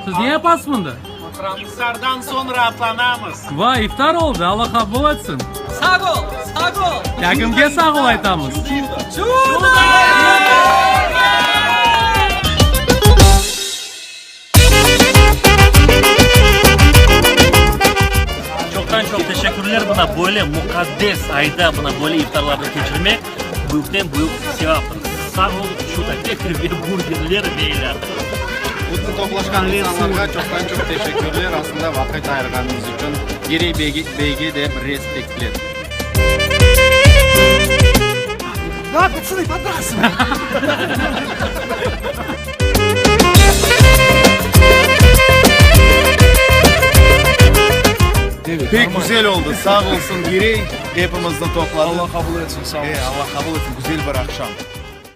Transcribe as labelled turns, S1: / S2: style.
S1: Siz ne yapasız mında?
S2: İftardan soñ raatlanamız.
S1: Vay, iftar oldı, Alla qabul etsin.
S3: Sağ ol, sağ ol.
S1: Ya kimge sağ ol aytamız?
S3: Çuda!
S4: Çoqtan-çoq teşekkürler mına böyle muqaddes ayda mına böyle iftarlarnı keçirmek büyükten-büyük sevaptır. Sağ ol, Çuda Bekir ve burgerler ve ilâhre.
S5: Bütün toplaşqan insanlarğa çoqtan-çoq teşekkürler, aslında vaqıt ayırğanıñız içün. Girey beyge de respektler.
S6: Davay, patsanı, podbrasıvay!
S5: Pek güzel oldı, sağ olsun Girey, epimizni topladı.
S7: Allah qabul etsin, sağ olsun.
S5: Allah qabul etsin, güzel bir aqşam.